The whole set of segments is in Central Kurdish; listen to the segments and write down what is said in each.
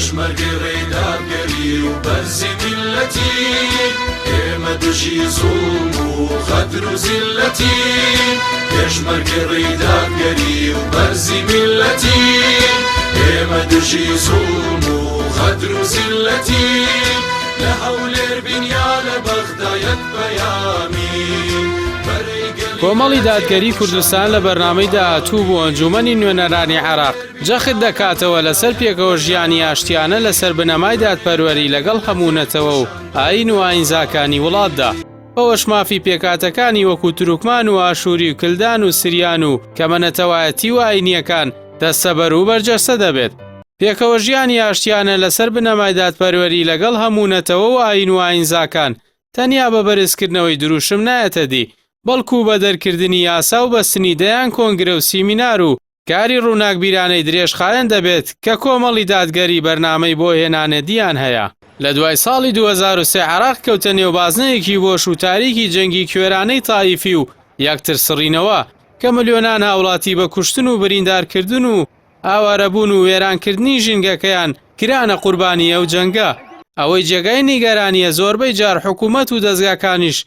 پێشمەرگەی ڕێی دادگەری و بەرزی میللەتین، ئێمە دژی زوڵم و غەدر و زیللەتین. پێشمەرگەی ڕێی دادگەری و بەرزی میللەتین، ئێمە دژی زوڵم و غەدر و زیللەتین. لە هەولێر بین یا لە بەغدا یەک پەیامین، بەرەی گەلین کۆمەڵی لە دادگەری کوردستان تێکۆشان لە بەرنامەی داهاتوو بۆ ئەنجوومەنی نوێنەرانی عێراق جەخت دەکاتەوە لەسەر پێکەوە ژیانی ئاشتیانە لەسەر بنەمای دادپەروەری لەگەڵ هەموو نەتەوە و ئایین و ئایینزاکانی وڵاتدا، بەوەش مافی پێکهاتەکانی وەکو تورکمان و ئاشووری و کلدان و سریان و کەمە نەتەوایەتی و ئایینییەکان دەستەبەر و بەرجەستە دەبێت. پێکەوە ژیانی ئاشتیانە لەسەر بنەمای دادپەروەری لەگەڵ هەموو نەتەوە و ئایین و ئایینزاکان تەنیا بە بەرزکردنەوەی دروشم نایەتە دی، بەڵکو بە دەرکردنی یاسا و بەستنی دەیان کۆنگرە و سیمینار و کاری ڕووناکبیرانەی درێژخایەن دەبێت کە کۆمەڵی دادگەری بەرنامەی بۆ هێنانەدییان هەیە. لە دوای ساڵی 2003 عێراق کەوتە نێو بازنەیەکی بۆش و تاریکی جەنگی کوێرانەی تائیفی و یەکتر سڕینەوە کە ملیۆنان هاوڵاتی بە کوشتن و بریندارکردن و ئاوارەبوون و وێرانکردنی ژینگەکەیان کرانە قوربانی ئەو جەنگە. ئەوەی جێگای نیگەرانییە زۆربەی جار حکوومەت و دەزگاکانیش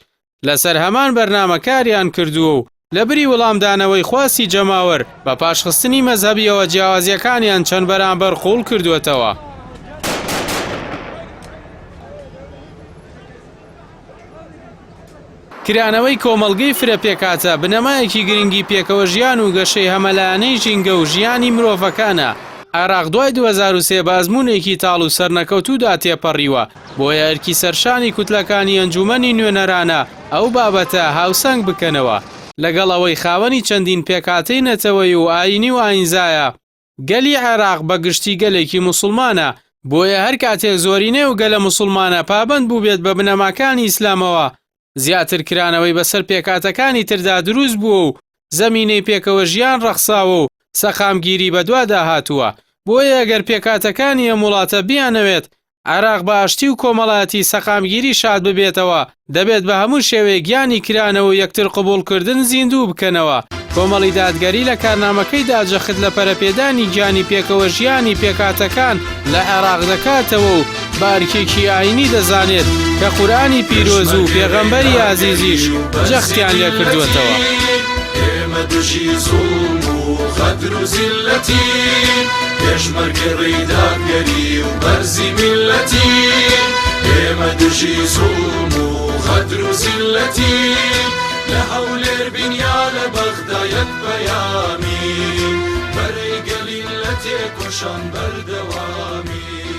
لەسەر هەمان بەرنامە کاریان کردووە و لەبری وڵامدانەوەی خواستی جەماوەر بە پاشخستنی مەزهەبییەوە جیاوازییەکانیان چەند بەرامبەر قووڵ کردووەتەوە. کرانەوەی کۆمەڵگەی فرە پێکهاتە بنەمایەکی گرنگی پێکەوەژیان و گەشەی هەمەلایەنەی ژینگە و ژیانی مرۆڤەکانە. عێراق دوای 2003 بە ئەزموونێکی تاڵ و سەرنەکەوتوودا تێپەڕیوە، بۆیە ئەرکی سەرشانی کوتلەکانی ئەنجوومەنی نوێنەرانە ئەو بابەتە هاوسەنگ بکەنەوە، لەگەڵ ئەوەی خاوەنی چەندین پێکهاتەی نەتەوەیی و ئایینی و ئایینزایە، گەلی عێراق بە گشتی گەلێکی موسڵمانە، بۆیە هەر کاتێک زۆرینەی ئەو گەلە موسڵمانە پابەند بووبێت بە بنەماکانی ئیسلامەوە، زیاتر کرانەوەی بەسەر پێکهاتەکانی تردا دروست بووە و زەمینەی پێکەوە ژیان ڕەخساوە و سەقامگیری بەدوادا هاتووە، بۆیە ئەگەر پێکهاتەکانی ئەم وڵاتە بیانەوێت عێراق بە ئاشتی و کۆمەڵایەتی سەقامگیری شاد ببێتەوە، دەبێت بە هەموو شێوەیەک گیانی کرانەوە و یەکتر قبوڵکردن زیندوو بکەنەوە. کۆمەڵی دادگەری لە کارنامەکەیدا جەخت لە پەرەپێدانی گیانی پێکەوەژیانی پێکهاتەکان لە عێراق دەکاتەوە و بە ئەرکێکی ئایینی دەزانێت کە قورئانی پیرۆز و پێغەمبەری ئازیزیش جەختیان لێکردووەتەوە. ئێمە دژی زوڵم و غەدر و زیللەتین، پێشمەرگەی ڕێی دادگەری و بەرزی میللەتین. ئێمە دژی زوڵم و غەدر و زیللەتین، لە هەولێر بین یا لە بەغدا یەک پەیامین، بەرەی گەلین لە تێکۆشان بەردەوامین.